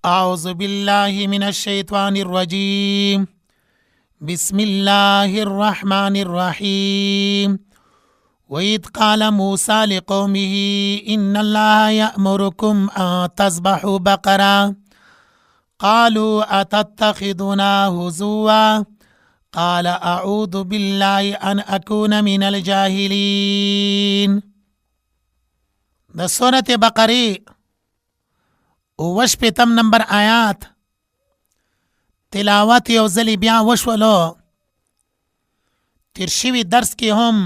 أعوذ بالله من الشيطان الرجيم بسم الله الرحمن الرحيم وإذ قال موسى لقومه إن الله يأمركم أن تذبحوا بقرة قالوا أتتخذنا هزوا قال أعوذ بالله أن أكون من الجاهلين د سورة بقره 67 نمبر آیات تلاوت یو ځلې بیا وشولو. تیر شوي درس کې هم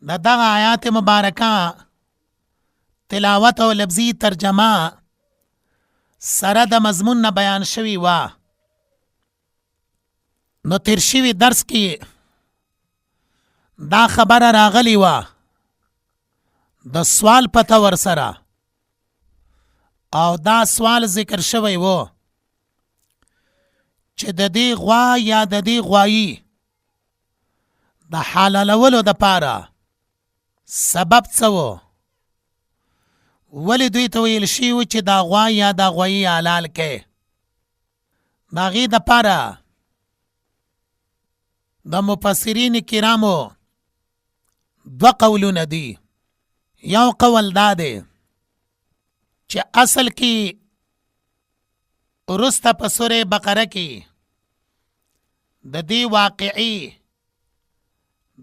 د دغه آیات مبارکه تلاوت او لفظي ترجمه سره د مضمون نه بیان شوی وه. نو تیر شوي درس کې دا خبره راغلی وه د سوال په تور سره، او دا سوال ذکر شوی وو چې د دې غوا یا د دې غوایي د حلالولو د پاره سبب څه وو، ولې دوی ته ویل شوي وو چې دا غوا یا دا غوایي حلال کړئ. د هغې دپاره د مفسرین کرامو دوه قولونه دي. یو قول دا دی چې اصل کې وروسته په سورې بقره کې د دې واقعي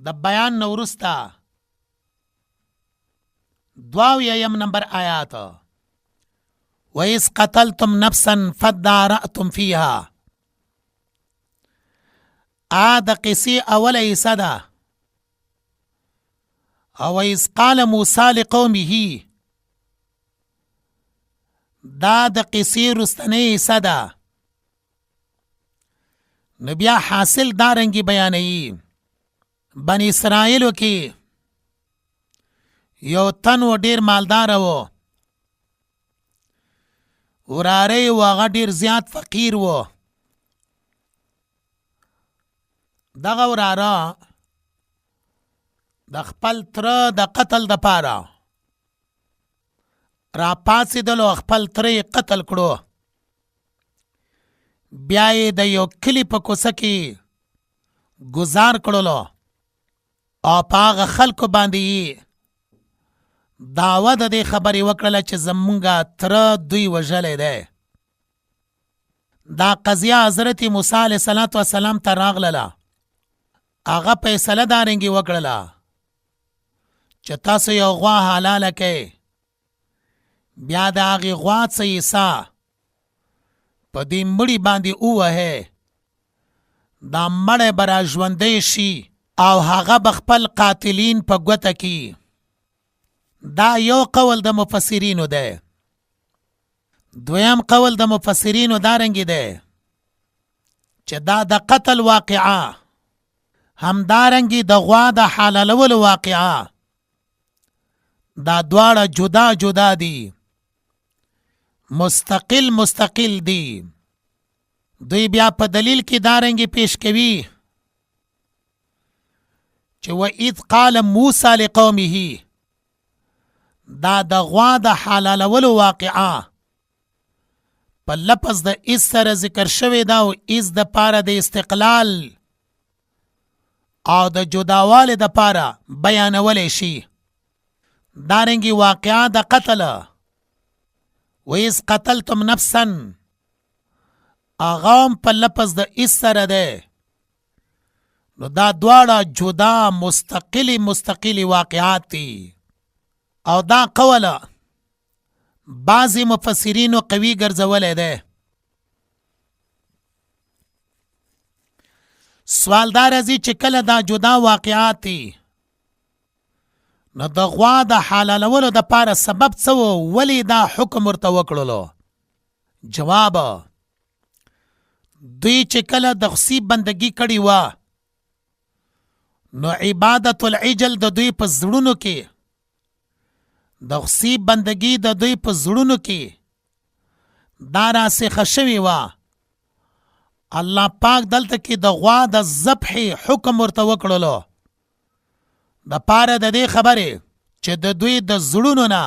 د بیان نه وروسته 72 نمبر آیات، وَإِذْ قَتَلْتُمْ نَفْسًا فَادَّارَأْتُمْ فِيهَا، د قصې اوله حصه ده. او وَإِذْ قَالَ مُوسَى لِقَوْمِهِ، دا د قصې وروستنۍ حصه ده. نو بیا حاصل دارنګي بیانوي، بني اسرائیلو کې یو تن و ډیر مالدار و، وراره یې و هغه ډیر زیات فقیر و. دغه وراره د خپل تره د قتل دپاره راپاڅېدل او خپل تره یې قتل کړو. بیا یې د یو کلي په کوڅه کې ګزار کړلو او په هغه خلکو باندې یې دعوه د دې خبرې وکړله چې زمونږ تره دوی وژلی دی. دا قضیه حضرت موسی علیه الصلاة والسلام ته راغلله، هغه فیصله دارنګې وکړله چې تاسو یو غوا حلاله کړئ، بیا د هغې غوا څه حصه په دې مړي باندې ووهئ، دا مړی به را ژوندی شي او هغه به خپل قاتلین په ګوته کړي. دا یو قول د مفسرینو دی. دویم قول د مفسرینو دارنګې دی چې دا د قتل واقعه همدارنګې د غوا د حلالولو واقعه دا دواړه جدا جدا دي، مستقل مستقل دي. دوی بیا په دلیل کې دارنګې پیش کوي چې وَإِذْ قَالَ مُوسَى لِقَوْمِهِ، دا د غوا د حلالولو واقعه په لفظ د اذ سره ذکر شوې ده، او اذ د پاره د استقلال او د جداوالي د پاره بیانولی شي. دارنګې واقعه د قتل، وَإِذْ قَتَلْتُمْ نَفْسًا، هغه هم په لفظ د اذ سره دی. نو دا دواړه جدا مستقلې مستقلې واقعات دي. او دا قول بعضې مفسرینو قوي ګرځولی دی. سوال دا راځي چې کله دا جدا واقعات دي نو د غوا د حلالولو دپاره سبب څه و، ولې دا حکم ورته وکړلو؟ جواب، دوی چې کله د خصي بندگی کړې وه نو عبادت العجل د دوی په زړونو کې، د خصي بندگی د دوی په زړونو کې دا راسخه شوې وه. الله پاک دلته کې د غوا د ذبح حکم ورته وکړلو د پاره د دې خبرې چې د دوی د زړونو نه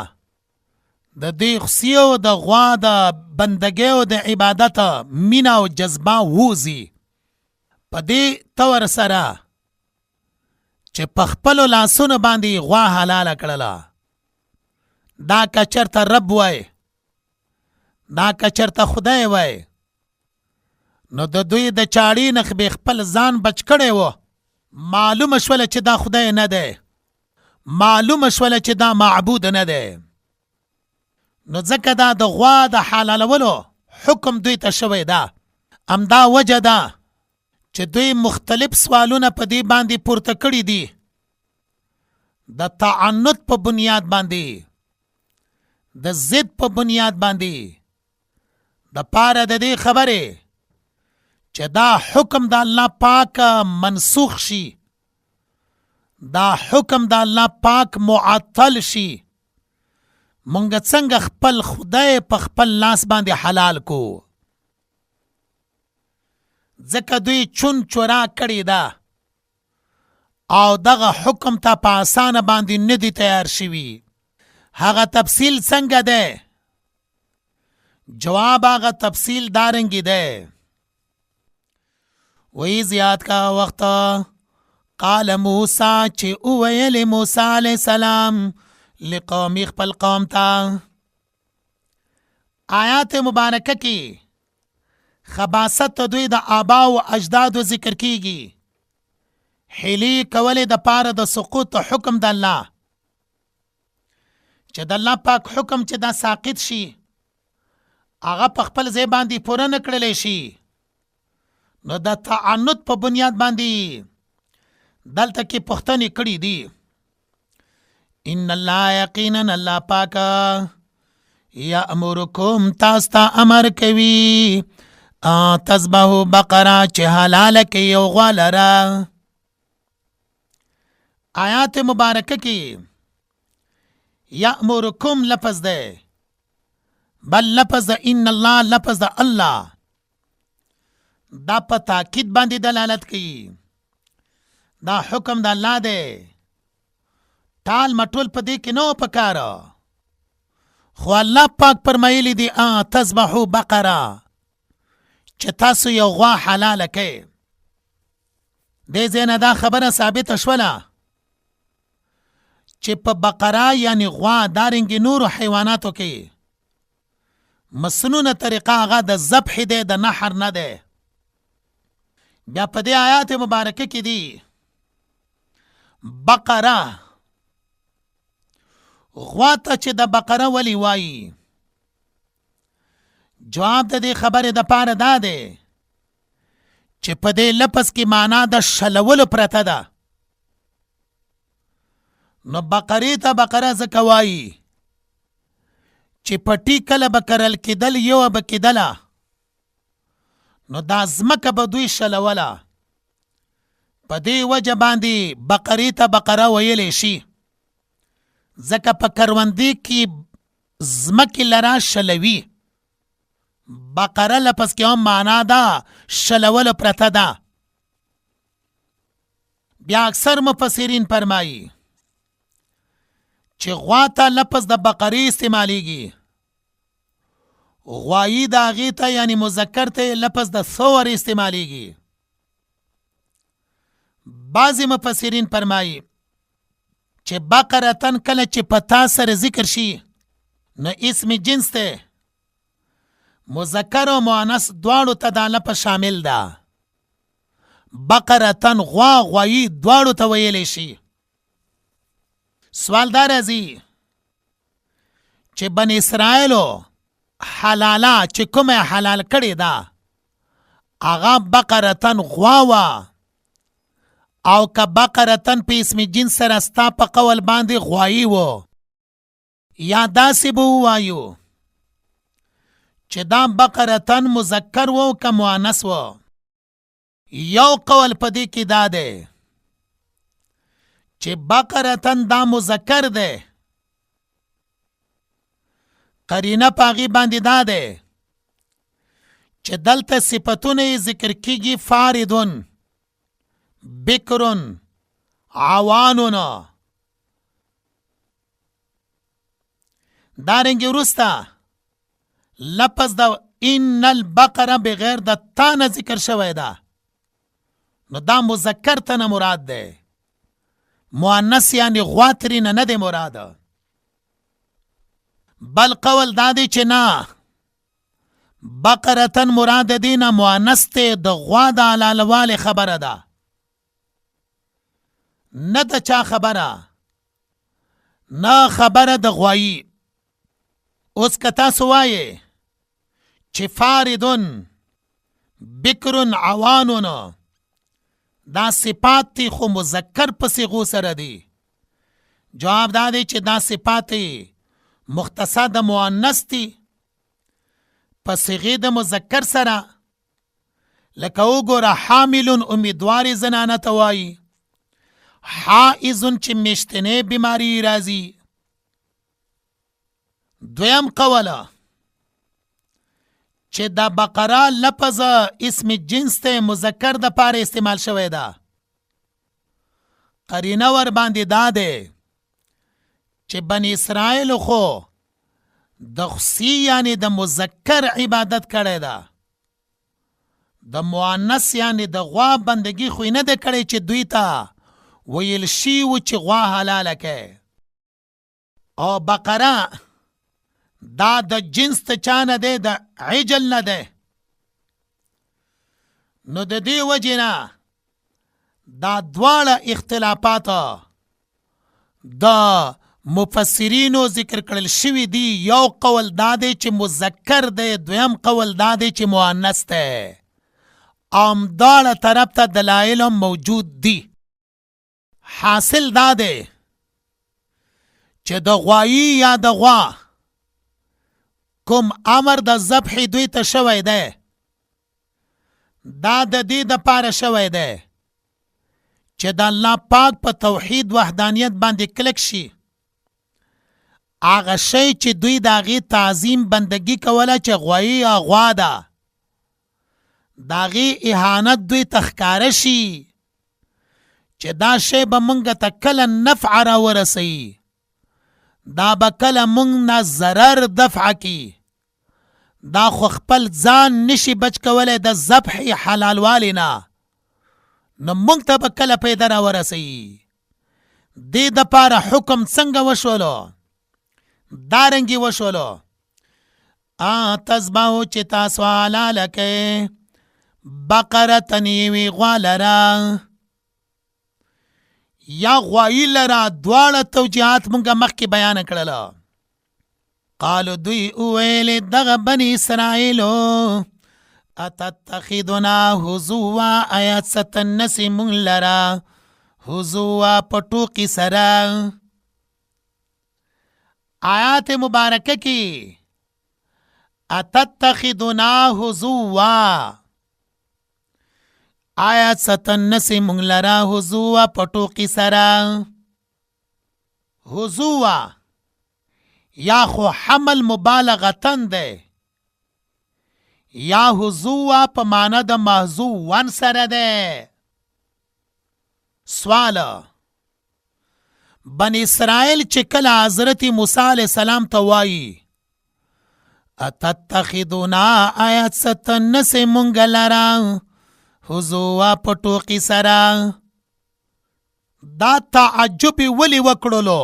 د دې خسي او د غوا د بندګۍ او د عبادت مینه او جذبه ووځي، په دې تور سره چې په خپلو لاسونو باندې غوا حلاله کړله. دا که چرته رب وای، دا که چرته خدای وای، نو د دوی د چاړې نه به خپل ځان بچ کړی و. معلومه شوله چې دا خدای نه دی، معلومه شوله چې دا معبود نه دی. نو ځکه دا د غوا د حلالولو حکم دوی ته شوی ده. همدا وجه ده چې دوی مختلف سوالونه په دې باندې پورته کړي دي، د تعنت په بنیاد باندې، د ضد په بنیاد باندې، د پاره د دې خبرې چې دا حکم د الله پاک منسوخ شي، دا حکم د الله پاک معطل شي، مونږ څنګه خپل خدای په خپل لاس باندې حلال کو؟ ځکه دوی چون چورا کړی ده او دغه حکم ته په اسانه باندې نه دی تیار شوي. هغه تفصیل څنګه دی؟ جواب هغه تفصیل دارنګي دی. وی زیات کا وخت قال موسی، چې وویل موسی علیه السلام لقوم، خپل قوم ته. آیات مبارکه کې خباست دوی د آبا او اجدادو ذکر کیږي، حیلی کولې د پاره د سقوط حکم د الله، چې د الله پاک حکم چې دا ساقط شي، هغه په خپل ځای باندې پوره نه کړلی شي. نو د تعنت په بنیاد باندې دلته کې پوښتنې کړې دي. ان الله، یقینا الله پاک، یامرکم، تاسو ته امر کوي، تذبحو بقره، چې حلال کوي یو غوا لره. آیات مبارکه کې یامرکم لفظ ده، بل لفظ ده ان الله، لفظ ده الله، دا په تاکید باندې دلالت کوي. دا حکم د الله دی، ټال مټول په دې کې نه پکار، خو الله پاک فرمایلی دی ا تذبحو بقره، چې تاسو یو غوا حلاله کړئ. دې ځای نه دا خبره ثابته شوله چې په بقره یعنی غوا دارنګې نورو حیواناتو کې مسنونه طریقه هغه د ذبح دی، د نحر نه دی. بیا په دې آیات مبارکه کې دی بقره، غوا ته چې د بقره ولی وایي؟ جواب د دې خبرې د پاره دا دی چې په دې لفظ کې معنا د شلولو پرته ده. نو بقرې ته بقره ځکه وایي چې پټي کله به کرل کېدل، یوه به کېدله، نو دا ځمکه به دوی شلوله، په دې وجه باندې بقرې ته بقره ویلی شي، ځکه په کروندې کې ځمکې لره شلوي. بقره لفظ کې هم معنا ده شلولو پرته ده. بیا اکثر مفسرین فرمایي چې غوا ته لفظ د بقرې استعمالیږي، غوایی د هغې ته یعنی مذکر ته لفظ د ثور استعمالیږي. بعضې مفسرین فرمایي چې بقرتن کله چې په تا سره ذکر شي نو اسم جنس دی، مذکر او مؤنث دواړو ته دا لفظ شامل ده. بقرتن غوا غوایی دواړو ته ویلی شي. سوال دا راځي چې بنی اسرائیلو حلاله چې کومه حلال کړې ده هغه بقرتن غوا وه، او که بقرتن په اسم جنس سره ستا په قول باندې غوایی و، یا داسې به ووایو چې دا بقرتن مذکر و که مؤنث و؟ یو قول په دې کې دا دی چې بقرتن دا مذکر دی، قرینه په هغې باندې دا دی چې دلته صفتونه یې ذکر کیږي، فاردون، بکرون، عوانون. دارنګه وروسته لفظ د ان البقره بغیر د تا نه ذکر شوی ده، نو دا مذکر ته نه مراد ده، مؤنث یعنی غوا ترې نه نه دی مراد. بل قول دا دی چې نه، بقرتن مراد دی نه مؤنث دی، د غوا د حلالوالي خبره ده، نه د چا خبره، نه خبره د غوایي. اوس که تاسو وایې چې فاردون بکر عوانون دا صفات دي خو مذکر په صیغو سره دي، جواب دا دی چې دا صفات مختصه د مؤنث دي په صیغې د مذکر سره. لکه وګوره، حامل امیدوارې زنانه ته وایي، حائز چې میشتنې بیماری راځي. دویم قول چې د بقره لفظ اسم جنس ته مذکر د پاره استعمال شوی ده، قرینه ور باندې دا ده چې بنی اسرائیل خو د خصي یعنی د مذکر عبادت کړی ده، د مؤنث یعنی د غوا بندگی خو نه ده کړې چې دوی ته ویل شي و چې غوا حلاله کړي. او بقره دا د جنس ته چا نه دی، د عجل نه دی، نو د دې وجې نه دا دواړه اختلافات د مفسرینو ذکر کړل شوي دي. یو قول دا دی چې مذکر دی، دویم قول دا دی چې مؤنث دی، او دواړه طرف ته دلایل هم موجود دي. حاصل دا دی چې د غوایي یا د غوا کوم امر د ذبح دوی ته شوی دی، دا د دې دپاره شوی دی چې د الله پاک په توحید وحدانیت باندې کلک شي. هغه شی چې دوی د هغې تعظیم بندګي کوله چې غوایي یا غوا ده، د هغې اهانت دوی ته ښکاره شي چې دا شی به مونږ ته کله نفع راورسوي، دا به کله مونږ نه ضرر دفع کړي، دا خو خپل ځان نشي بچ کولی د ذبح حلالوالي نه، نو مونږ ته به کله پیدا راورسوي. دې دپاره حکم څنګه وشولو؟ دارنګې وشولو تذبحو چې تاسو حلاله کړئ بقرة یوې غوا لره یا غوایي لره. دواړه توجیهات مونږ مخکې بیان کړل. قالو دوی وویل دغه بني اسرائیلو اتتخذنا هزوا، آیا څه ته نسې مونږ لره هزوا په ټوقي سره؟ آیات مبارکه کې اتتخذنا هزوا، آیا څه ته نسې مونږ لره هزوا په ټوقي سره؟ هزوا یا خو حمل مبالغتن دی، یا هزوا په معنا د محزوون سره دی. سوال، بنی اسرائیل چې کله حضرت موسی علیه السلام ته وایي اتتخذونا، آیا څه ته نسې مونږ لره هزوا په ټوقي سره؟ دا تعجب یې ولې وکړلو؟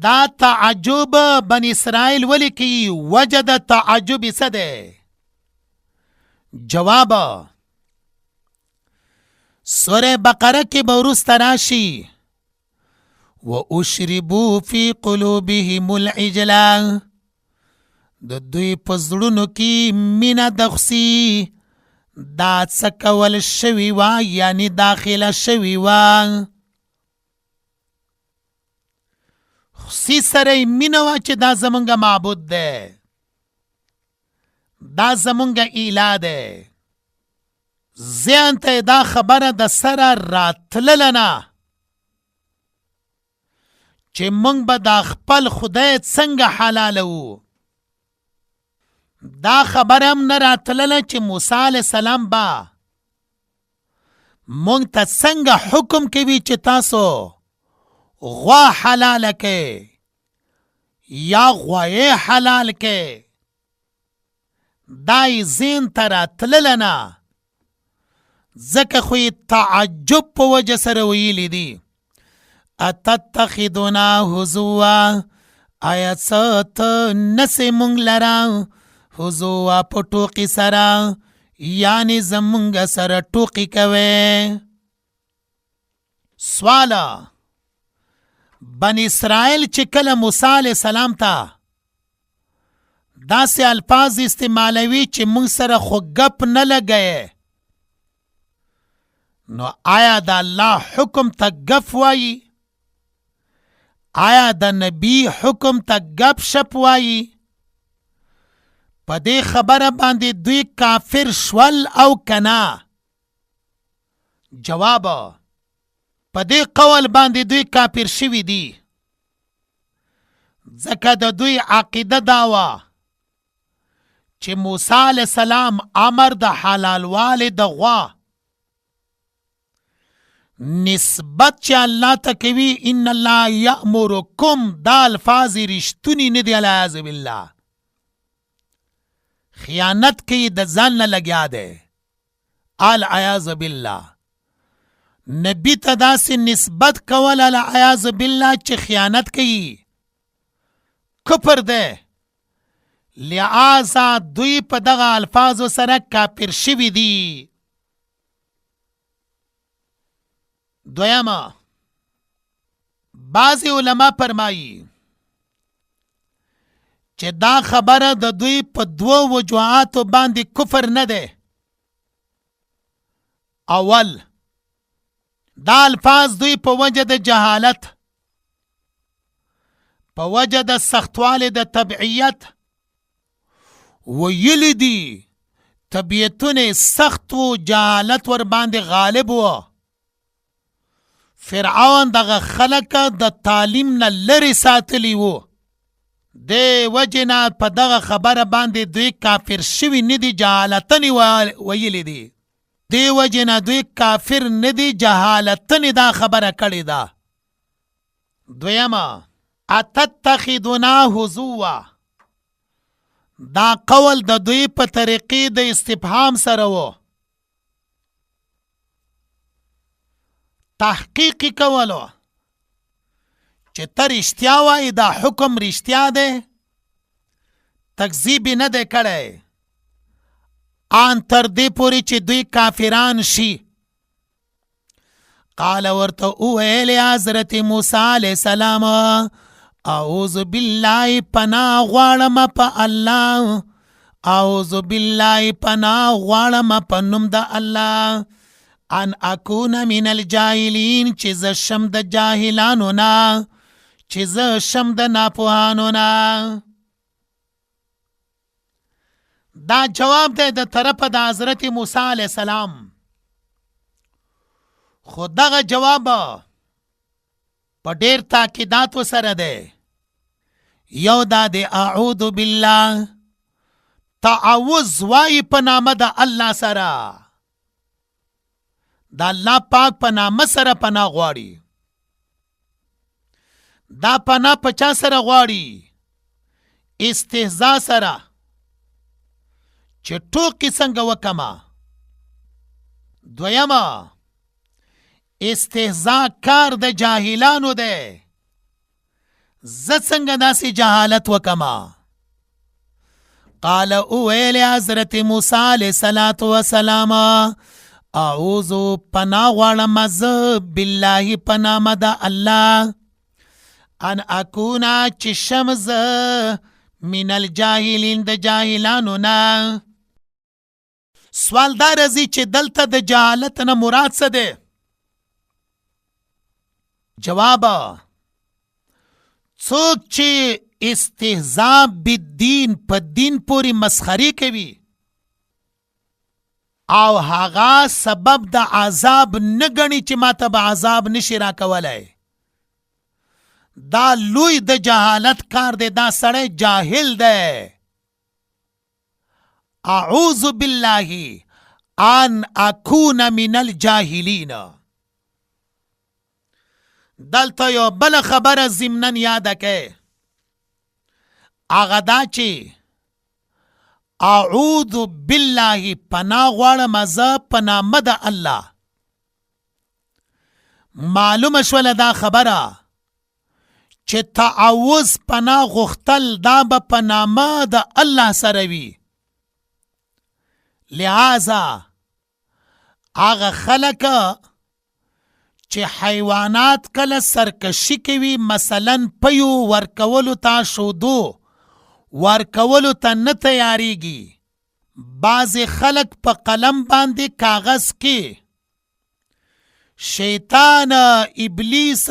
دا تعجب بنی اسرائیل ولې کوي؟ وجه د تعجب یې څه دی؟ جواب، سوره بقره کې به وروسته راشي واشربو فی قلوبهم العجل، د دوی په زړونو کې مینه د خوسي دا څه کول شوي وه، یعنی داخله شوي وه. خوسي سره یې مینه وه چې دا زمونږ معبود دی، دا زمونږ اله دی. ذهن ته یې دا خبره د سره راتلله نه چې مونږ به دا خپل خدای څنګه حلالوو. دا خبره هم نه راتلله چې موسی علیه السلام به مونږ ته څنګه حکم کوي چې تاسو غوا حلاله کې یا غوایې حلال کې، دا یې ذهن ته راتلله نه، ځکه خو یې تعجب په وجه سره ویلي دي اتتخذنا هزوا، آیا څه ته نسې مونږ لره هزوا په ټوقي سره، یعنې زمونږ سره ټوقي کوې. سوال، بنی اسرائیل چې کله موسی علیه السلام ته داسې الفاظ استعمالوي چې مونږ سره خو ګپ نه لګوي، نو آیا د الله حکم ته ګف وایي؟ آیا د نبی حکم ته ګپ شپ وایي؟ په دې خبره باندې دوی کافر شول او کنا؟ جواب، په دې قول باندې دوی کافر شوي دي، ځکه د دوی عقیده دا وه چې موسی علیه السلام امر د حلالوالي د غوا نسبت چې الله ته کوي، ان الله یامرکم، دا الفاظ رښتوني نه دي، العیاذ بالله، خیانت کوي، د ځان نه لګیا دی، العیاذ بالله. نبی ته داسې نسبت کول العیاذ بالله چې خیانت کوي کفر دی، لہذا دوی په دغه الفاظو سره کافر شوي دي. دویمه، بعضې علما فرمایي چې دا خبره د دوی په دوو وجوهاتو باندې کفر نه دی. اول، دا الفاظ دوی په وجه د جهالت، په وجه د سختوالي د طبعیت ویلي دي، طبیعتونه سخت وو، جهالت ور باندې غالب وو. فرعون دغه خلک د تعلیم نه لرې ساتلی وو، د وجې نه په دغه خبره باندې دوی کافر شوي نه دي، جهالتن یې ویلي دي، دې وجې نه دوی کافر نه دي، جهالتن یې دا خبره کړې ده. دویمه، اتتخذنا هزوا، دا قول د دوی په طریقې د استفهام سره وو، تحقیق کولو چې ته رښتیا وایې، دا حکم رښتیا دی، تکذیب یې نه دی کړی، آن تر دې پورې چې دوی کافران شي. قال ورته وویل حضرت موسی علیه السلام، اعوذ بالله، پناه غواړم په الله، اعوذ بالله، پناه غواړم په نوم د الله، ان اکون من الجاهلین، چې زه شم د جاهلانو نه، چې زه شم د ناپوهانو نه. دا جواب دی د طرفه د حضرت موسی علیه السلام. خو دغه جواب په ډیر تاکیداتو سره دی. یو دا دی اعوذ بالله، تعوذ وایي په نامه د الله سره، د الله پاک په نامه سره پناه غواړي. دا پناه په چا سره غواړي؟ استهزاء سره، چې ټوکې څنګه وکمه. دویمه، استهزاء کار د جاهلانو دی، زه څنګه داسې جهالت وکما؟ قال اویل حضرت موسی علیه الصلاة والسلام، اعوذ، پناه غواړم زه، بالله، په نامه د الله، ان اکونا، چې شم زه، من الجاهلین، د جاهلانو نه. سوال دا راځي چې دلته د جهالت نه مراد څه دی؟ جواب، څوک چې استهزاء بالدین، په دین پورې مسخرې کوي او هغه سبب د عذاب نه ګڼي چې ماته به عذاب نشي راکولی، دا لوی د جهالت کار دی، دا سړی جاهل دی. اعوذ بالله ان اكون من الجاهلین. دلته یو بل خبره ضمناً یاده کړئ، هغه دا چې اعوذ بالله، پناه غواړم زه په نامه د الله. معلومه شوله دا خبره چې تعوذ، پناه غوښتل، دا به په نامه د الله سره وي. لہذا هغه خلک چې حیوانات کله سرکشي کوي، مثلا پیو ورکولو ته، شودو ورکولو ته نه تیاریږي، بعضې خلک په قلم باندې کاغذ کې شیطان، ابلیس،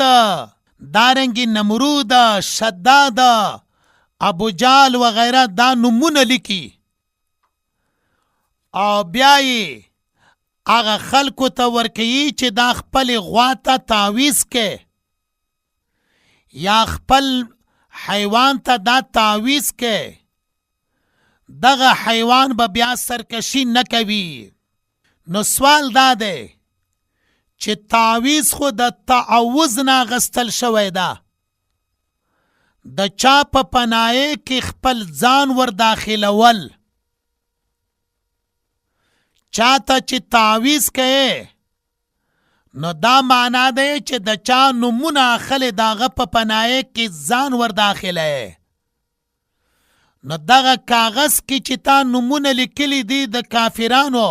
دارنګي نمرود، شداد، ابو جال وغیره دا نومونه لیکي او بیا یې هغه خلکو ته ورکوي چې دا خپلې غوا ته تعویذ کې یا خپل حیوان ته دا تعویذ کې، دغه حیوان به بیا سرکشي نه کوي. نو سوال دا دی چې تعویذ خو د تعوذ نه اخیستل شوی ده، د چا په پناه کې خپل ځان ور داخلول، چاته چې تعویذ کوي نو دا معنا دی چې د چا نومونه اخلي، داغه په پناه کې ځان ور داخله. نو دغه کاغذ کې چې تا نومونه لیکلي دي د کافرانو،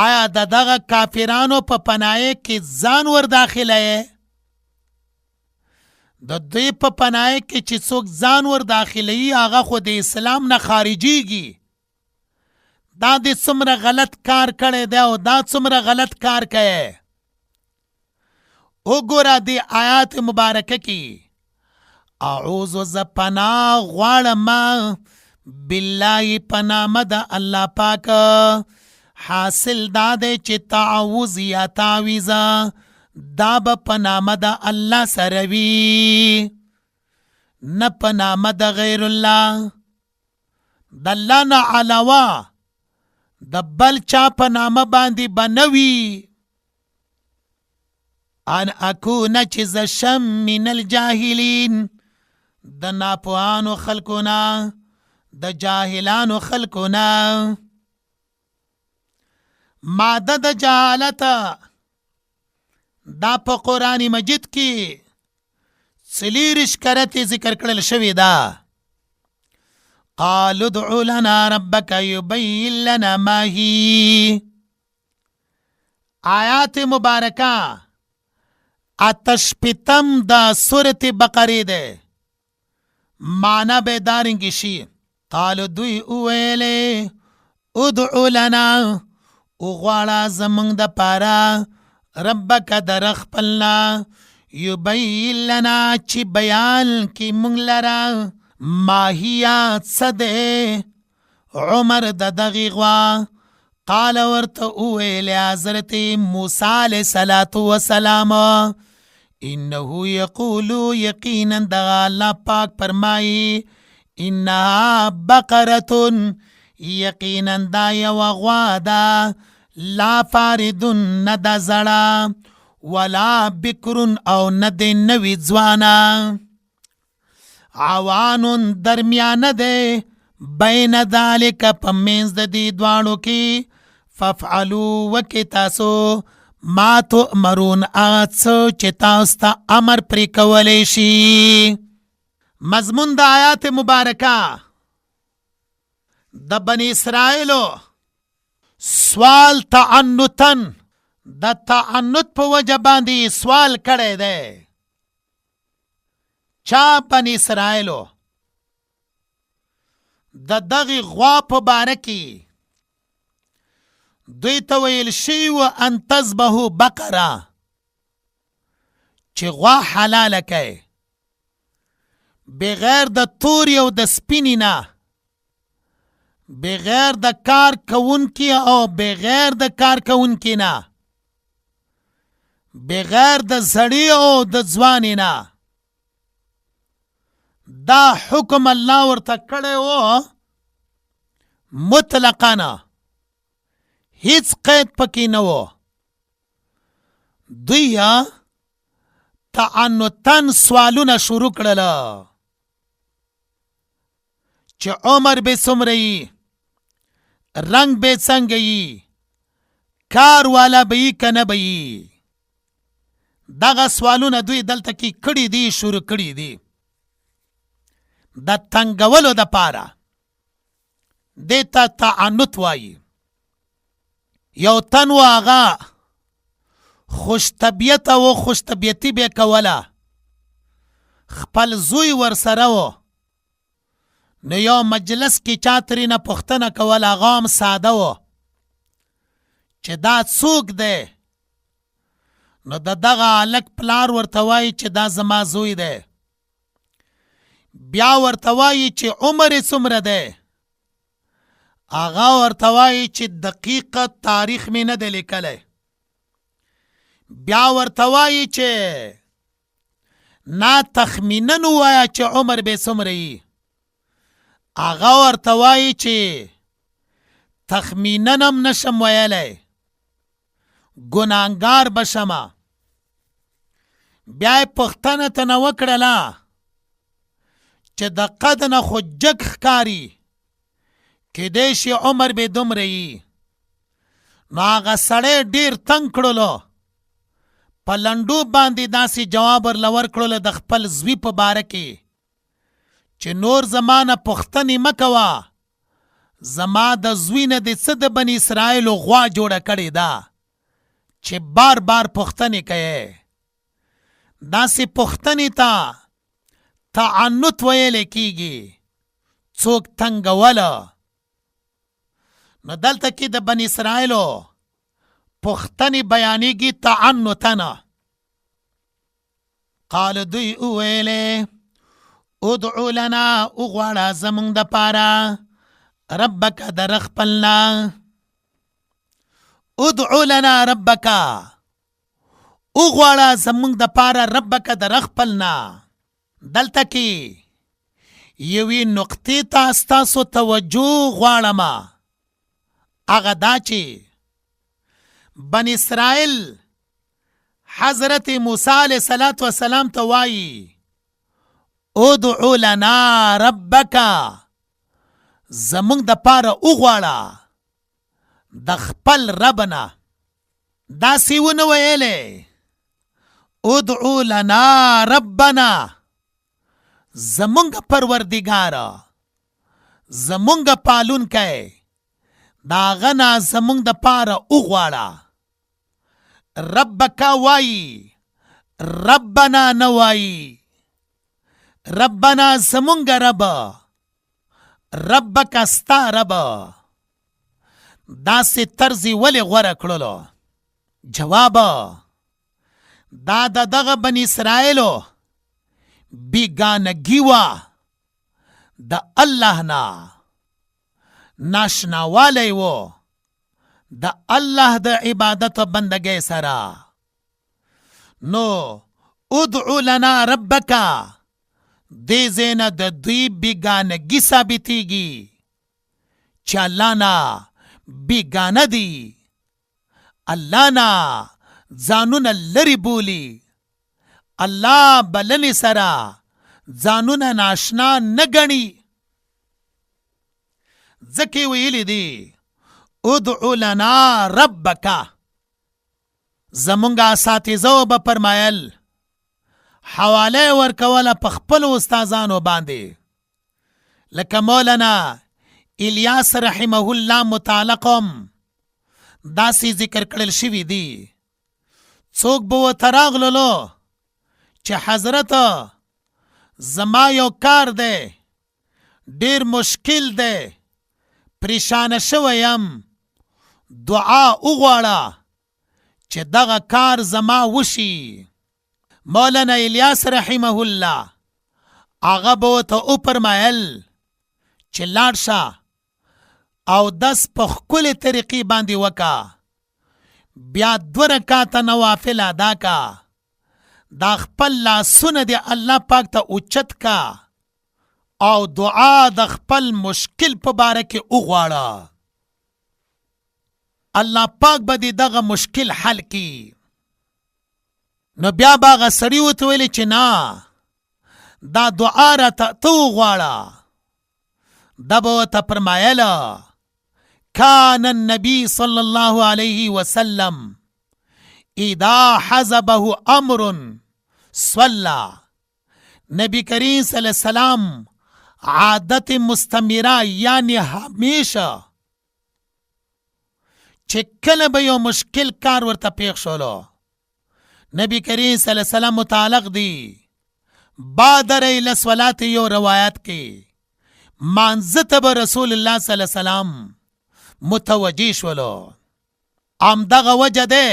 آیا د دغه کافرانو په پناه کې ځان ور داخله؟ د دوی په پناه کې چې څوک ځان ور داخلوي هغه خو د اسلام نه خارجیږي. دا د څومره غلط کار کړی دی او دا څومره غلط کار کوي. وګوره د آیات مبارکه کې اعوذ، ز پناه غواړم، بالله، په نامه د الله پاک. حاصل دا دی چې تعوذ یا تعویذ دا به په نامه د الله سره وي، نه په نامه د غیر الله. د الله نه علاوه د بل چا په نامه باندې به نه وي. ان اكون، چې زه شم، من الجاهلین، د ناپوهانو خلکو نه، د جاهلانو خلکو نه. ماده د جهالت دا په قرآن مجید کې 24 کرتې ذکر کړل شوې ده. قالوا ادع لنا ربك يبين لنا ما هي. آیات مبارکه 68 د سورت بقره ده. معنا به دارنګ شي: قالو، دوی وویلې، ادع لنا، وغواړه زمونږ د پاره، ربک، در خپلنا، یبین لنا، چې بیان کی مونږ لره، ما هي، څه دی عمر د دغې غوا. قال، ورته وویل حضرت موسی علیه الصلاة والسلام، انه یقول، یقینا دغه الله پاک فرمایي، انها بقره، یقینا دا یوه غوا ده، لا فارض، نه ده زړه، ولا بکر، او نه دی نوې ځوانه، عوان، درمیانه دی، بین ذالک، په منځ د دې دواړو کې. فافعلوا، وکې تاسو، ما تؤمرون، هغه څه چې تاسو ته امر پرې کولی شي. مضمون د آیات مبارکه د بني اسرائیلو سوال تعنتاً، د تعنت په وجه باندې سوال کړی دی. چا؟ بني اسرائیلو. د دغې غوا په باره کې دوی ته ویل شوي و ان تذبحو بقره، چې غوا حلاله کړئ بغیر د توري او د سپینې نه، بغیر د کار کوونکي او بغیر د کار کوونکي نه، بغیر د زړې او د ځوانې نه. دا حکم الله ورته کړی و مطلقاً، هیڅ قید پکې نه و. دوی تعنتن سوالونه شروع کړل چې عمر به څومره یي، رنګ به څنګه یي، کار والا به یي که نه به یي. دغه سوالونه دوی دلته کې کړي دي، شروع کړي دي د تنګولو د پاره. دې ته تعنت وایي. یو تن و، هغه خوش طبیعته و، خوش طبیعتي به کوله، خپل زوی ورسره و. نو یو مجلس کې چا ترېنه پوښتنه کوله، هغه هم ساده و، چې دا څوک دی؟ نو د دغه هلک پلار ورته وایي چې دا زما زوی دی. بیا ورته وایي چې عمر یې څومره دی؟ هغه ورته وایي چې دقیقه تاریخ مې نه دی لیکلی. بیا ورته وایي چې نا تخمیناً ووایه چې عمر به څومره یي. هغه ورته وایي چې تخمیناً هم نشم ویلی، ګناهګار به شمه. بیا یې پوښتنه ترنه وکړله چې د قد نه خو جګ ښکاري، کیدای شي عمر به دومره یي. نو هغه سړی ډیر تنګ کړلو، په لنډو باندې داسې جواب ورله ورکړلو د خپل زوی په باره کې چې نور زما نه پوښتنې مه کوه، زما د زوی نه دې څه د بني اسرائیلو غوا جوړه کړې ده چې بار بار پوښتنې کوي. داسې پوښتنې ته تعنت ویل کیږي، څوک تنګول. نو دلته کې د بني اسرائیلو پوښتنې بیانېږي تعنتن. قال دوی وویلې ادعو لنا، وغواړه زمونږ دپاره ربک در خپلنا. ادعو لنا ربک، وغواړه زمونږ دپاره ربک در خپلنا. دلته کې یوې نقطې ته ستاسو توجه غواړم، هغه دا چې بني اسرائیل حضرت موسی علیه الصلاة والسلام ته وایي ادعو لنا ربک، زمونږ د پاره وغواړه د خپل رب نه. داسې ونه ویلې ادعو لنا ربنا، زمونږ پروردګار، زمونږ پالونکی، د هغه نه زمونږ د پاره وغواړه. ربک وایي، ربنا نه وایي. ربنا زمونږ رب، ربک ستا رب. داسې طرز یې ولې غوره کړلو؟ جواب، دا د دغه بني اسرائیلو بیګانګي وه د الله نه، ناشناوالی و د الله د عبادت او بندګۍ سره. نو ادعو لنا ربک، دې ځای نه د دوی بیګانګي ثابتېږي چې الله نه بیګانه دي، الله نه ځانونه لرې بولي، الله بلنې سره ځانونه ناشنا نه ګڼي. ځکه یې ویلي دي ادعو لنا ربک. زمونږ اساتذو به فرمایل، حواله یې ورکوله په خپلو استادانو باندې، لکه مولانا الیاس رحمه الله متعلق هم داسې ذکر کړل شوي دي. څوک به ورته راغللو چې حضرت زما یو کار دی، ډیر مشکل دی، پریشانه شوی یم، دعا وغواړه چې دغه کار زما وشي. مولانا الیاس رحمه الله هغه به ورته وفرمایل چې لاړ شه او دس په ښکلې طریقې باندې وکا، بیا 2 رکعته نوافل ادا کا، دا خپل لاسونه دې الله پاک ته اوچت کا او دعا د خپل مشکل په باره کې وغواړه، الله پاک به دې دغه مشکل حل کړي. نو بیا به هغه سړي ورته ویلې چې نه، دا دعا راته ته وغواړه. ده به ورته فرمایله، کان النبي صلی الله علیه وسلم اذا حزبه امر صلى. نبی کریم صلی الله علیه وسلم عادت مستمره، یعنی همیشه چې کله به یو مشکل کار ورته پیښ شولو، نبی کریم صلی الله علیه وسلم متعلق دی بادر الی صلات، یو روایت کې مانځه ته به رسول الله صلی الله علیه وسلم متوجه شولو. همدغه وجه ده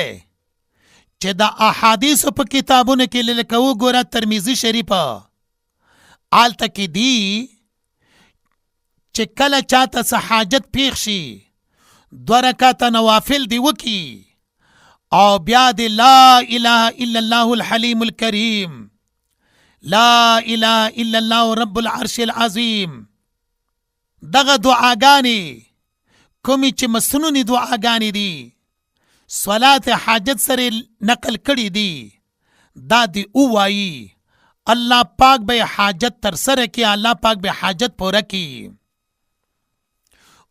چې د احادیثو په کتابونو کې لکه وګوره ترمذي شریف، هلته کې دي چې کله چاته څه حاجت پیښ شي، 2 رکعته نوافل دی وکي او بیا دی لا اله الا الله الحلیم الکریم، لا اله الا الله رب العرش العظیم، دغه دعاګانې کومې چې مسنونې دعاګانې دي صلات حاجت سره نقل کړي دي، دا دی ووایي، الله پاک به حاجت تر سره کړي، الله پاک به حاجت پوره کړي.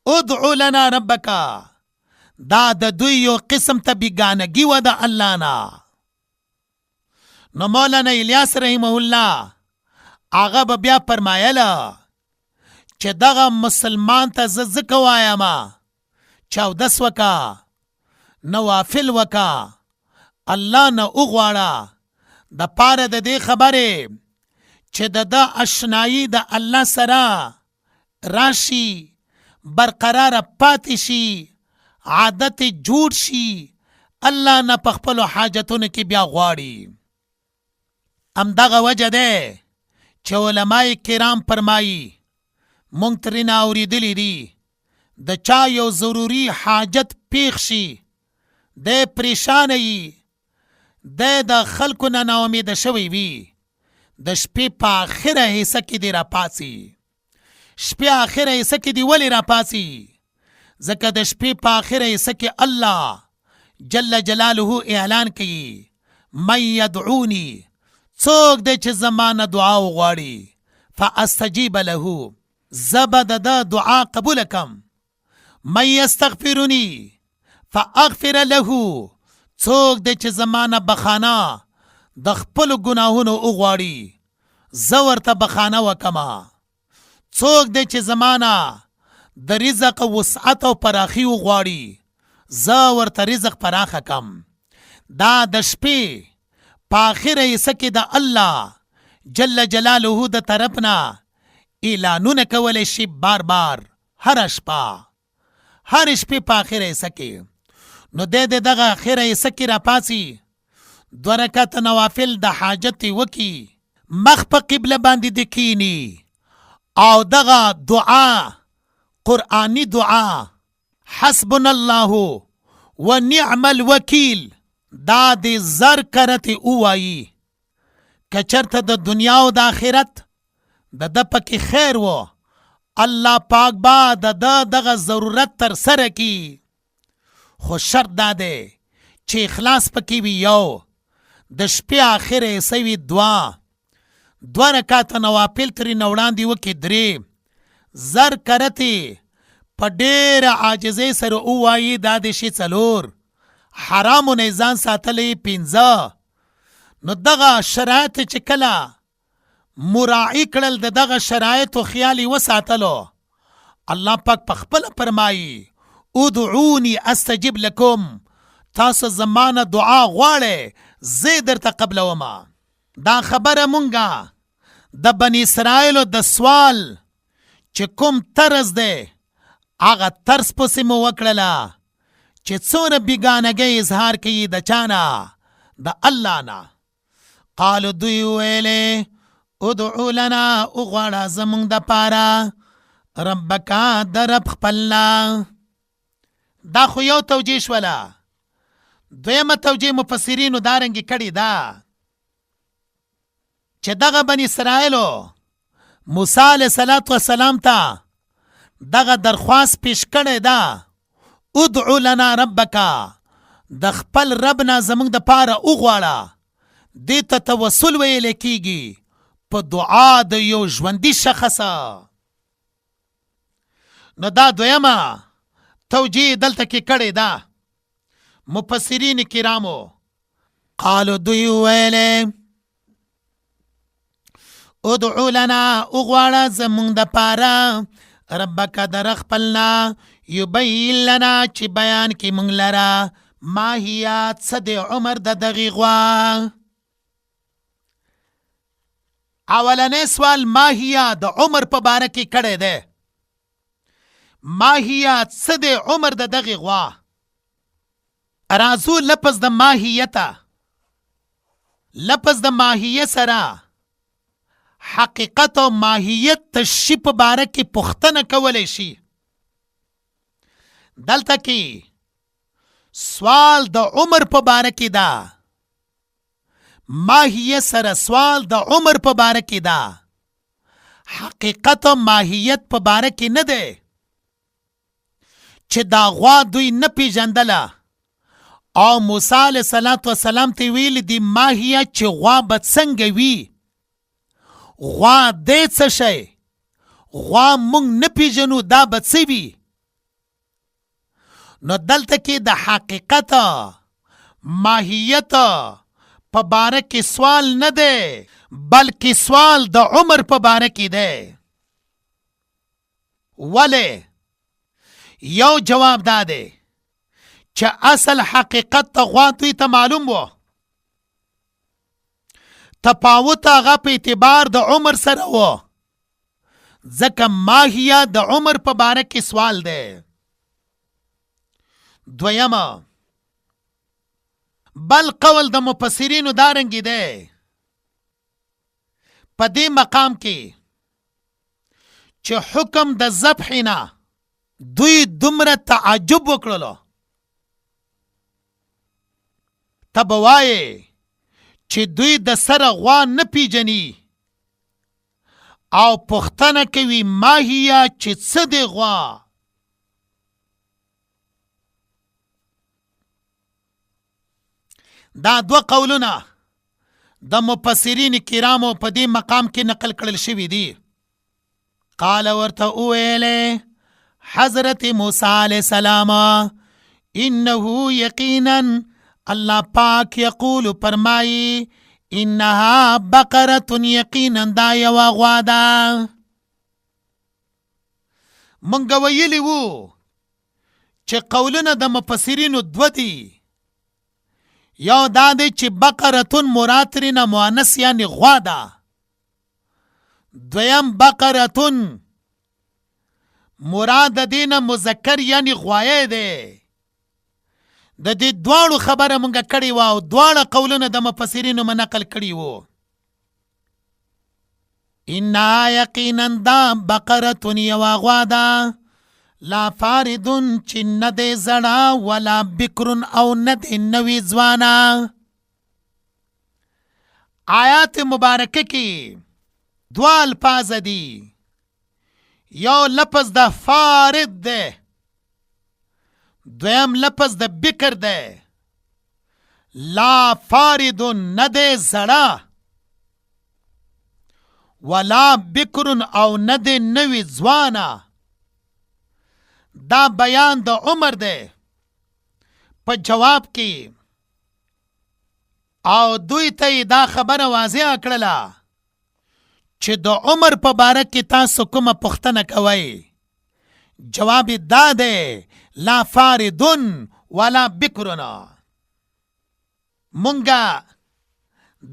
ادعو لنا ربک، دا د دوی یو قسم ته بیګانګي وه د الله نه. نو مولانا الیاس رحمه الله هغه به بیا فرمایله چې دغه مسلمان ته زه ځکه وایم چې اودس وکه، نوافل وکه، الله نه وغواړه، د پاره د دې خبرې چې د ده اشنایی د الله سره راشي، برقراره پاتې شي، عادت جوړ شي، الله نه په خپلو حاجتونو کې بیا غواړي. همدغه وجه ده چې علماء کرام فرمایي، مونږ ترېنه اورېدلي دي، د چا یو ضروري حاجت پیښ شي، دی پریشانه یي، دی د خلکو نه ناامیده شوی وي، د شپې په آخره حصه کې دی راپاڅي. شپې آخره حصه کې دی ولې راپاڅي؟ ځکه د شپې په آخره حصه کې الله جل جلاله اعلان کوي، من یدعوني، څوک دی چې زما نه دعا وغواړي، فاستجیب له، زه به د ده دعا قبوله کم. من یستغفرني فاغفر له، څوک دی چې زما نه بخانه د خپلو ګناهونو وغواړي، زه ورته بخانه وکمه. څوک دی چې زما نه د رزق وسعت او پراخي وغواړي، زه ورته رزق پراخه کم. دا د شپې په آخره حصه کې د الله جل جلاله د طرف نه اعلانونه کولی شي بار بار، هره شپه، هرې شپې په آخره حصه کې. نو دی د دغه آخره حصه کې راپاڅي، 2 رکعته نوافل د حاجت یې وکړي، مخ په قبله باندې دې کښېني او دغه دعا، قرآني دعا، حسبنا الله ونعم الوکیل، دا دې 1000 کرتې ووایي. که چېرته د دنیا او د آخرت د ده پکې خیر و، الله پاک به د ده دغه ضرورت تر سره کړي. خو شرط دا دی چې اخلاص پکې وي یو، د شپې آخره حصه وي 2، 2 رکعته نوافل ترېنه وړاندې وکړي 3، 1000 کرتې په ډېره عاجزۍ سره ووایي، دا دې شي 4، حرامو نه یې ځان ساتلی 5. نو دغه شرایط چې کله مراعي کړل، د دغه شرایطو خیال یې وساتلو، الله پاک په خپله فرمایي، ادعوني استجب لکم، تاسو زما نه دعا غواړئ، زه یې درته قبلوم. دا خبره مونږه د بني اسرائیلو د سوال چې کوم طرز دی هغه طرز پسې مو وکړله چې څومره بیګانګۍ اظهار کوي د چا نه؟ د الله نه. قالو دوی ویلې، ادعو لنا، وغواړه زمونږ دپاره، ربک، د رب خپل نه. دا خو یو توجیه شوله. دویمه توجیه مفسرینو دارنګې کړې ده چې دغه بني اسرائیلو موسی علیه الصلاة والسلام ته دغه درخواست پیش کړی ده، ادعو لنا ربک، د خپل رب نه زمونږ د پاره وغواړه. دې ته توسل ویل کیږي په دعا د یو ژوندي شخص. نو دا دویمه توجیه دلته کې کړې ده مفسرین کرامو. قالو دوی ویلې ادعو لنا، وغواړه زمونږ د پاره، ربک در خپلنا، یبین لنا چې بیان کې مونږ لره، ما هي څه د عمر د دغې غوا. اولنې سوال ما هي د عمر په باره کې کړی دی، ما هي څه د عمر د دغې غوا. راځو لفظ د ماهیته، لفظ د ماهیه سره حقیقت او ماهیت د شي په باره کې پوښتنه کولی شي. دلته کې سوال د عمر په باره کې ده، ماهیه سره سوال د عمر په باره کې ده، حقیقت او ماهیت په باره کې نه دی. چې دا غوا دوی نه پیژندله او موسی علیه الصلاة والسلام ته ویلي دي ماهیه چې غوا به څنګه وي، غوا دی څه شی، غوا مونږ نه پیژنو دا به څه وي. نو دلته کې د حقیقت ماهیت په باره کې سوال نه دی، بلکې سوال د عمر په باره کې دی. ولې؟ یو جواب دا دی چې اصل حقیقت ته غوا دوی ته معلوم و، تفاوت هغه په اعتبار د عمر سره و، ځکه ماهیه د عمر په باره کې سوال دی. دویمه بل قول د مفسرینو دارنګې دی په دې مقام کې چې حکم د ذبح نه دوی دومره تعجب وکړلو، ته به وایې چې دوی د سره غوا نه پیژني او پوښتنه کوي ماهیه چې څه دی غوا. دا دوه قولونه د مفسرین کرامو په دې مقام کې نقل کړل شوي دي. قال ورته وویلې حضرت موسی علیه السلام انه یقینا الله پاک یقول فرمایي انها بقره یقینا دا یوه غوا ده. مونږ ویلي وو چې قولونه د مفسرینو دوه دي، یو دا دی چې بقرتون مراد ترېنه مؤنث یعنی غوا ده، دویم بقرتون مراد د دې نه مذکر یعنی غوایه دی. د دې دواړو خبره مونږ کړې وه او دواړه قولونه د مفسرینو مو نقل کړي وو. انا یقینا دا بقرة یوه غوا ده، لا فارد چې نه دی زړه، ولا بکر او نه دی نوې ځوانه. آیات مبارکه کې دوه الفاظ دي، یو لفظ د فارد دی، دویم لفظ د بکر دی. لا فارد نه دی زړه، ولا بکر او نه دی نوې ځوانه. دا بیان د عمر دی په جواب کې، او دوی ته یې دا خبره واضح کړله چې د عمر په باره کې تاسو کومه پوښتنه کوئ، جواب یې دا دی لا فاردون ولا بکرنا. مونږه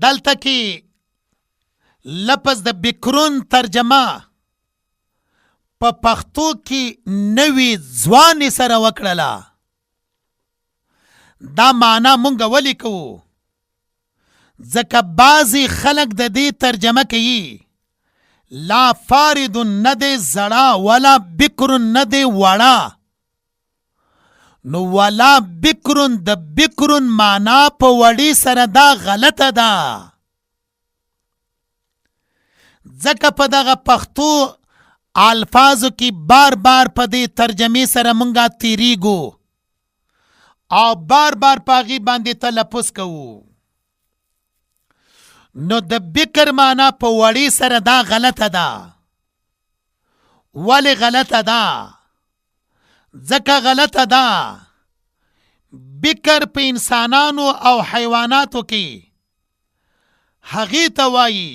دلته کې لفظ د بکرون ترجمه په پښتو کې نوې ځوانې سره وکړله. دا معنا مونږ ولې کوو؟ ځکه بعضې خلک د دې ترجمه کوي لا فارد نه دی زړه، ولا بکر نه دی وړه. نو ولا بکر د بکر معنا په وړې سره دا غلطه ده، ځکه په دغه پښتو الفاظو کې بار بار په دې ترجمې سره مونږه تیریږو او بار بار په هغې باندې تلفظ کوو. نو د بکر معنا په وړې سره دا غلطه ده. ولې غلطه ده؟ ځکه غلطه ده بکر په انسانانو او حیواناتو کې هغې ته وایي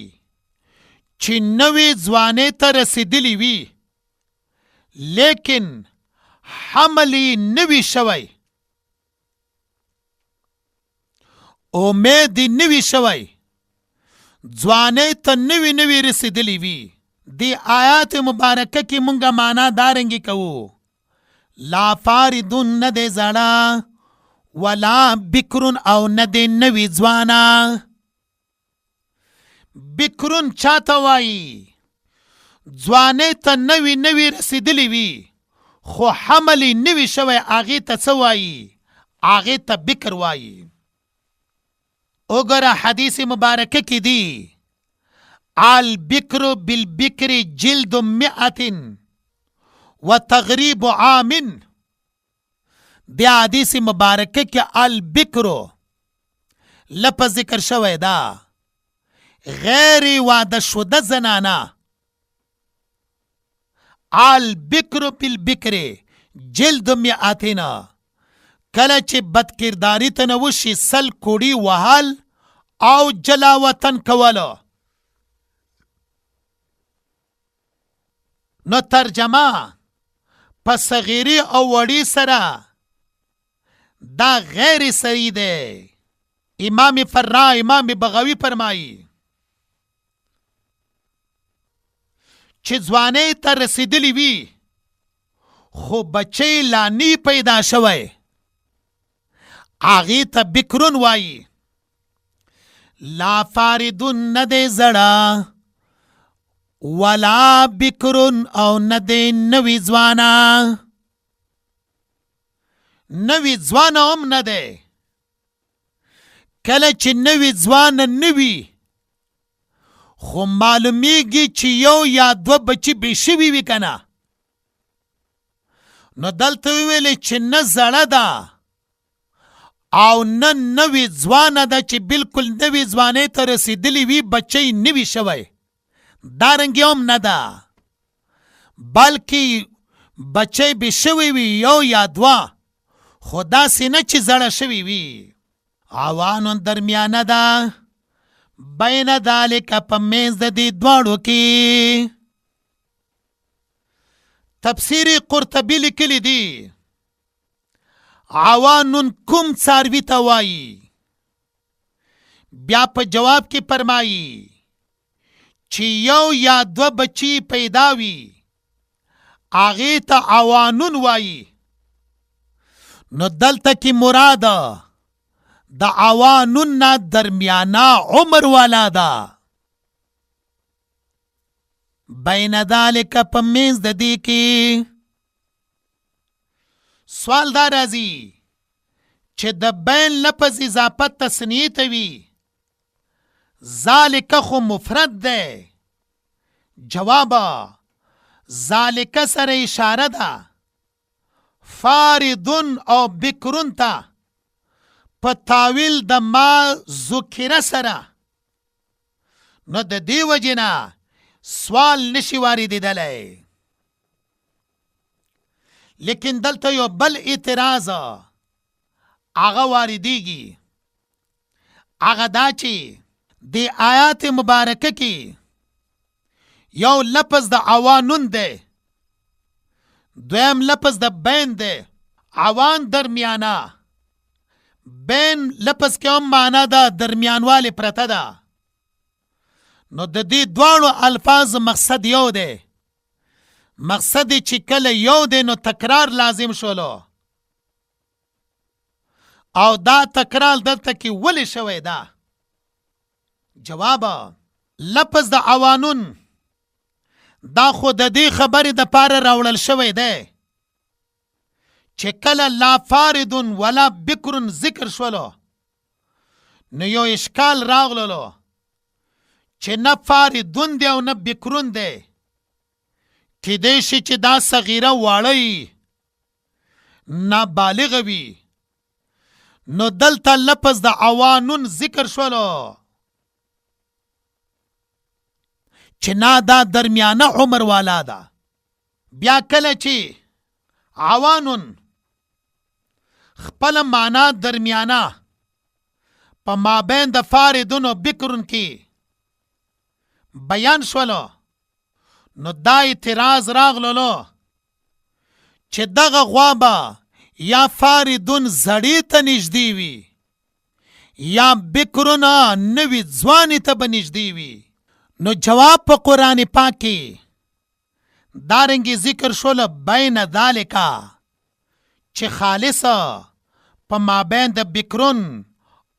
چې نوې ځوانۍ ته رسېدلي وي، لیکن حمل یې نه وي شوی، امید یې نه وي شوی، ځوانۍ ته نوي نوي رسېدلي وي. دې آیات مبارکه کې مونږه معنا دارنګې کوو، لا فاردون نه دی زړه، ولا بکرون او نه دی نوي ځوانه. بکرون چاته وایي؟ ځوانۍ ته نوي نوي رسېدلي وي خو حمل یې نه وي شوی، هغې ته څه وایي؟ هغې ته بکر وایي. وګوره حدیث مبارکه کې دي، البکر بالبکر جلد مئة وتغریب عام. د حدیث مبارکه کې البکر لفظ ذکر شوی دا غیر واده شده زنانه، البکر بالبکر جلد مئتنا، کله چې بدکرداری ته نه وشي 100 کوړي وهل او جلا وطن کول. نو ترجمه په صغیری او وړي سره دا غیر صحیح دی. امام فرا، امام بغوی فرمایي چې ځوانۍ ته رسېدلي وي خو بچی لا نی پیدا شوی، هغې ته بکرون وایي. لا فاردون نه دی زړه، ولا بکرون او نه دی نوی ځوانه، نوی ځوانه هم نه دی. کله چې نوی ځوانه نه وي خو معلومیږي چې یو یا دوه بچي بې شوي وي که نه، نو دلته وویلې چې نه زړه ده او نه نوې ځوانه ده چې بالکل نوې ځوانۍ ته رسېدلې وي، بچی نه وي شوی، دارنګې هم نه ده، بلکې بچی بې شوی وي یو یا دوه، خو داسې نه چې زړه شوی وي. عوان درمیانه ده، بین ذالک په منځ د دې دواړو کې. تفسیر قرطبي لیکلی دی، عوان کوم څاروي ته وایي؟ بیا په جواب کې فرمایي چې یو یا دوه بچي پیدا وي هغې ته عوانون وایي. نو دلته کې مراد د عوانون نه درمیانه عمر والا ده. بین ذالک په منځ د دې کې. سوال دا راځي چې د بین لفظ اضافه تثنیه ته وي، ذالک خو مفرد دی. جواب، ذالک سره اشاره ده فاردن او بکرون ته په تاویل د ما ذکره سره، نو د دې وجې نه سوال نشي واردېدلی. لیکن دلته یو بل اعتراض هغه واردېږي، هغه دا چې د آیات مبارکه کې یو لفظ د عوانون دی، دویم لفظ د بین دی. عوان درمیانه، بین لفظ کې هم معنا ده درمیانوالی پرته ده. نو د دې دواړو الفاظ مقصد یو دی، مقصد چې کله یو دی نو تکرار لازم شولو، او دا تکرار دلته کې ولې شوی ده؟ جواب، لفظ د عوانون دا خو د دې خبرې د پاره راوړل شوی دی چې کله لا فارد ولا بکر ذکر شولو نو یو اشکال راغللو چې نه فاردون دی او نه بکرون دی، کیدای شي چې دا صغیره واړه وي، نابالغه وي. نو دلته لفظ د عوانون ذکر شولو. چې نه دا درمیانه عمر والا ده. بیا کله چې عوان خپل معنا درمیانه په مابین د فاردون او بکرون کې بیان شولو، نو دا اعتراض راغللو چې دغه غوا به یا فاردون زړې ته نږدې وي یا بکرون نوي ځوانې ته به نږدې وي. نو جواب په قرآن پاک کې دارنګې ذکر شول بین ذالک، چې خالص په مابین د بکرون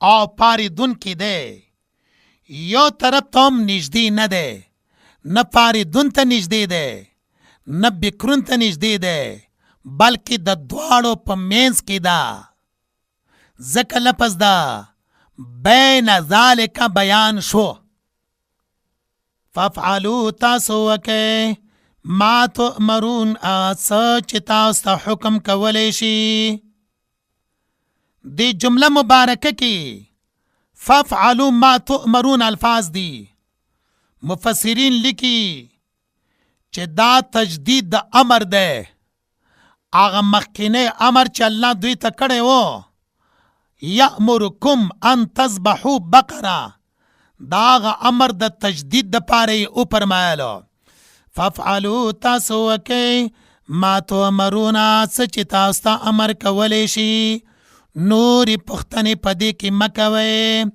او پاریدون کې دی، یو طرف ته هم نږدې نه دی، نه پاریدون ته نږدې دی نه بکرون ته نږدې دی، بلکې د دواړو په منځ کې ده. ځکه لفظ ده بین ذالک بیان شو. فافعلوا تاسو وکئ ما تؤمرون، هغه څه چې تاسو ته حکم کولی شي. دې جمله مبارکه کې فافعلوا ما تؤمرون الفاظ دي. مفسرین لیکي چې دا تجدید د امر دی، هغه مخکینی امر چې الله دوی ته کړی و، یأمرکم ان تذبحوا بقره، دا هغه امر د تجدید دپاره یې وفرمایلو. فافعلوا تاسو وکئ ما تؤمرون، څه چې تاسو ته امر کولی شي. نورې پوښتنې په دې کې مه کوئ.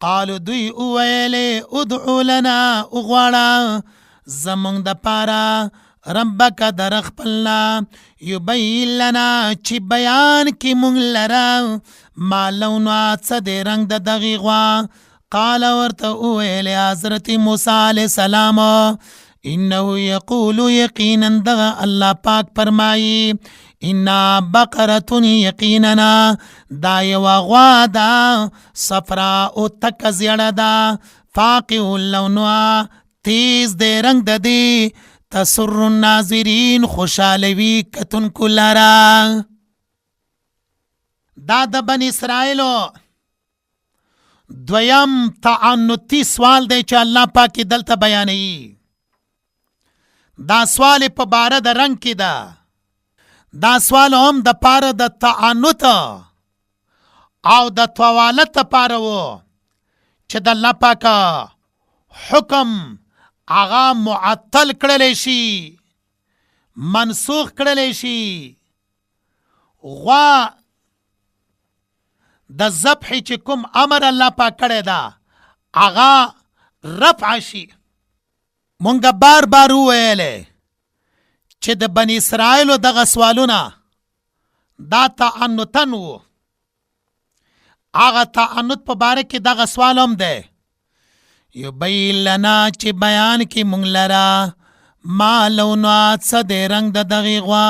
قالو دوی وویلې ادعو لنا، وغواړه زمونږ دپاره ربک در خپلنا، یبین لنا چې بیان کې مونږ لره ما لونها، څه دی رنګ د دغې غوا. قال ورته وویلې حضرت موسی علیه السلام انه یقول، یقینا دغه الله پاک فرمایي انا بقرة، یقینا دا یوه غوا ده، صفراء تک زیړه ده، فاقع لونها تیز دی رنګ د دې، تسر الناظرین خوشحالوي کتونکو لره. دا د بني اسرائیلو دویم تعنتی سوال دی چې الله پاک یې دلته بیانوي. دا سوال په باره د رنګ کې ده، دا سوال هم د پاره د تعنت او د طوالت لپاره و چې د الله پاک حکم هغه معطل کړلی شي، منسوخ کړلی شي. غوا د ذبح چې کوم امر الله پاک کړی ده هغه رفع شي. مونږ بار بار وویلې چې د بني اسرائیلو دغه سوالونه دا تعنتن وو، هغه تعنت په باره کې دغه سوال هم دی. یبین لنا چې بیان کې مونږ لره ما لونها، څه دی رنګ د دغې غوا.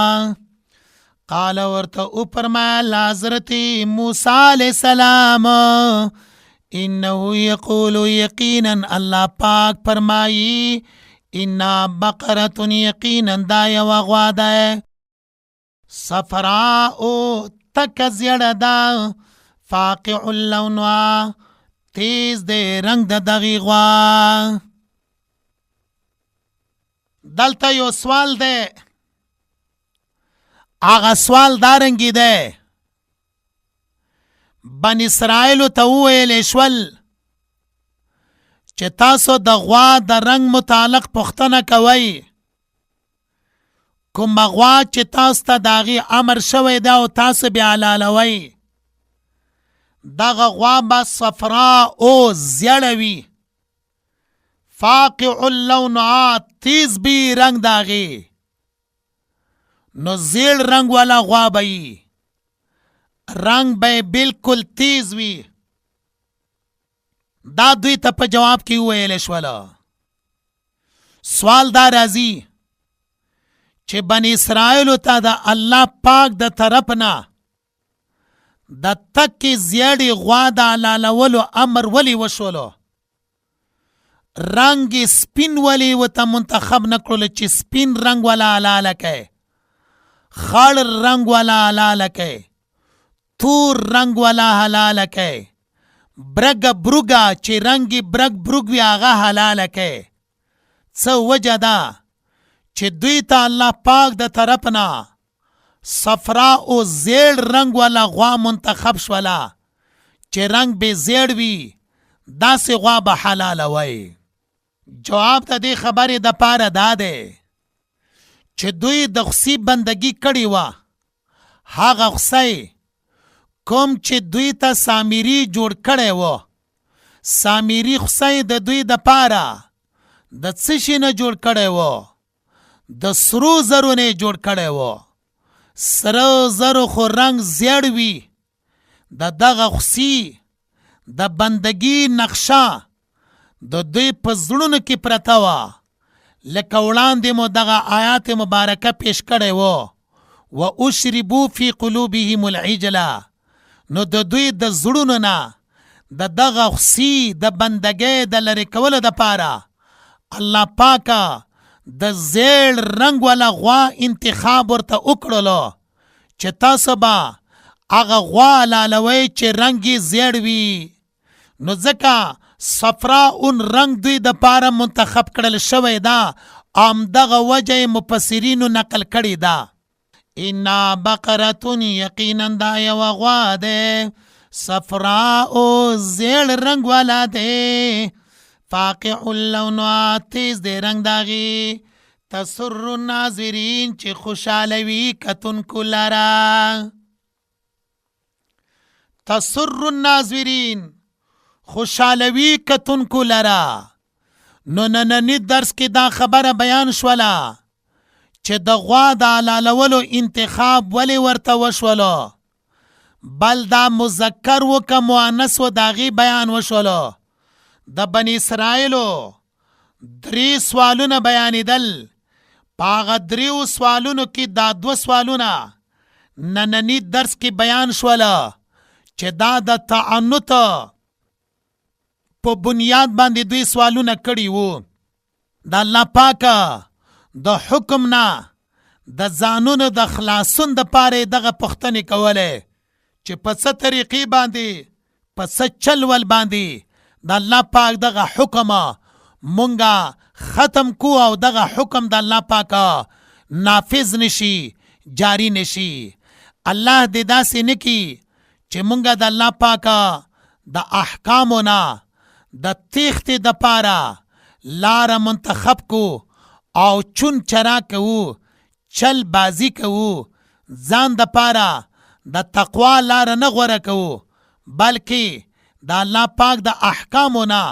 قال ورته وفرمایل حضرت موسی علیه السلام انه یقول، یقینا الله پاک فرمایي انا بقرة، یقینا دا یوه غوا ده، صفراء تک زیړه ده، فاقع اللونها تیز دی رنګ د دغې غوا. دلته یو سوال دی، هغه سوال دارنګې دی، بني اسرائیلو ته وویلی شول چې تاسو د غوا د رنګ متعلق پوښتنه کوئ، کومه غوا چې تاسو ته د هغې امر شوی دی او تاسو بیا حلالوئ، دغه غوا به صفرا او زیړه وي، فاقع اللون تیز بی رنګ د هغې، نو زیړ رنګ والا غوا به یي، رنګ به یې بالکل تیز وي. دا دوی ته په جواب کې وویل شول. سوال دا راځي چې بني اسرائیلو ته د الله پاک د طرف نه د تکې زیړې غوا د حلالولو امر ولې وشولو؟ رنګ یې سپین ولې ورته منتخب نه کړلو چې سپین رنګ والا حلاله کړئ، خړ رنګ والا حلاله کړئ، تور رنګ والا حلاله کړئ، برګه بروګه چې رنګ یې برګ بروګ وي هغه حلاله کړئ. څه وجه ده چې دوی ته الله پاک د طرف نه صفرا او زیړ رنګ والا غوا منتخب شوله چې رنګ به زیړ وي، داسې غوا به حلاله وای؟ جواب د دې خبرې د پاره دا دی چې دوی د خوسی بندگی کړې وه، هغه خوسی کوم چې دوی ته سامری جوړ کړی و. سامری خوسی د دوی د پاره د څه شي نه جوړ کړی و؟ د سرو زرو نه جوړ کړی و. سره زرو خو رنګ زیړ وي. د دغه خوسی د بندګي نقشه د دوی په زړونو کې پرته وه، لکه وړاندې مو دغه آیات مبارکه پیش کړی و، و اشربو فی قلوبهم العجله. نو د دوی د زړونو نه د دغه خوسی د بندګۍ د لرې کولو دپاره الله پاک د زیړ رنګ والا غوا انتخاب ورته وکړلو چې تاسو به هغه غوا حلالوئ چې رنګ یې زیړ وي. نو ځکه صفرا اون رنګ دوی د پاره منتخب کړل شوی ده، همدغه وجه یې مفسرینو نقل کړې ده. انا بقرة، یقینا دا یوه غوا ده، صفراء، زیړ رنګ والا دی، فاقع اللون، تیز دی رنګ داغي، تسر الناظرین، چې خوشاله وي کتونکو لره. تسر الناظرین، خوشالوي کتونکو لره. نو نننی درس کې دا خبره بیان شوله چې د غوا د حلالولو انتخاب ولې ورته وشولو، بل دا مذکر و که مؤنث و، د هغې بیان وشولو. د بني اسرائیلو درې سوالونه بیانېدل، په هغه دریو سوالونو کې دا دوه سوالونه ننني درس کې بیان شول چې دا د تعنت په بنیاد باندې دوی سوالونه کړي وو، د الله پاک د حکم نه د ځانونو د خلاصون د پاره دغه پوښتنې کولې چې په څه طریقې باندې، په څه چل ول باندې د الله پاک دغه حکم مونږه ختم کو او دغه حکم د الله پاک نافذ نشي، جاری نشي. الله دې داسې نکي چې مونږه د الله پاک د احکامو نه د تیښتې د پاره لاره منتخب کو او چون چرا کوو، چل بازي کوو، ځان د پاره د تقوا لاره نه غوره کوو، بلکې د الله پاک د احکامو نه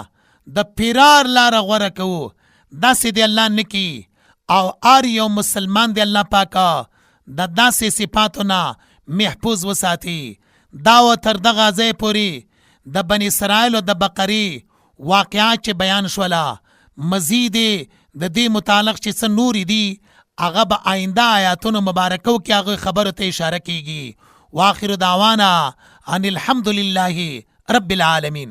د فرار لاره غوره کوو. داسې دې الله نه کي او هر یو مسلمان دې الله پاک د داسې صفاتو نه محفوظ وساتي. دا و تر دغه ځای پورې د بني اسرائیلو د بقرې واقعه چې بیان شوله. مزید د دې متعلق چې څه نورې دي، هغه به آینده آیاتونو مبارکو کې هغه خبرو ته اشاره کیږي. واخر دعوانا ان الحمد لله رب العالمین.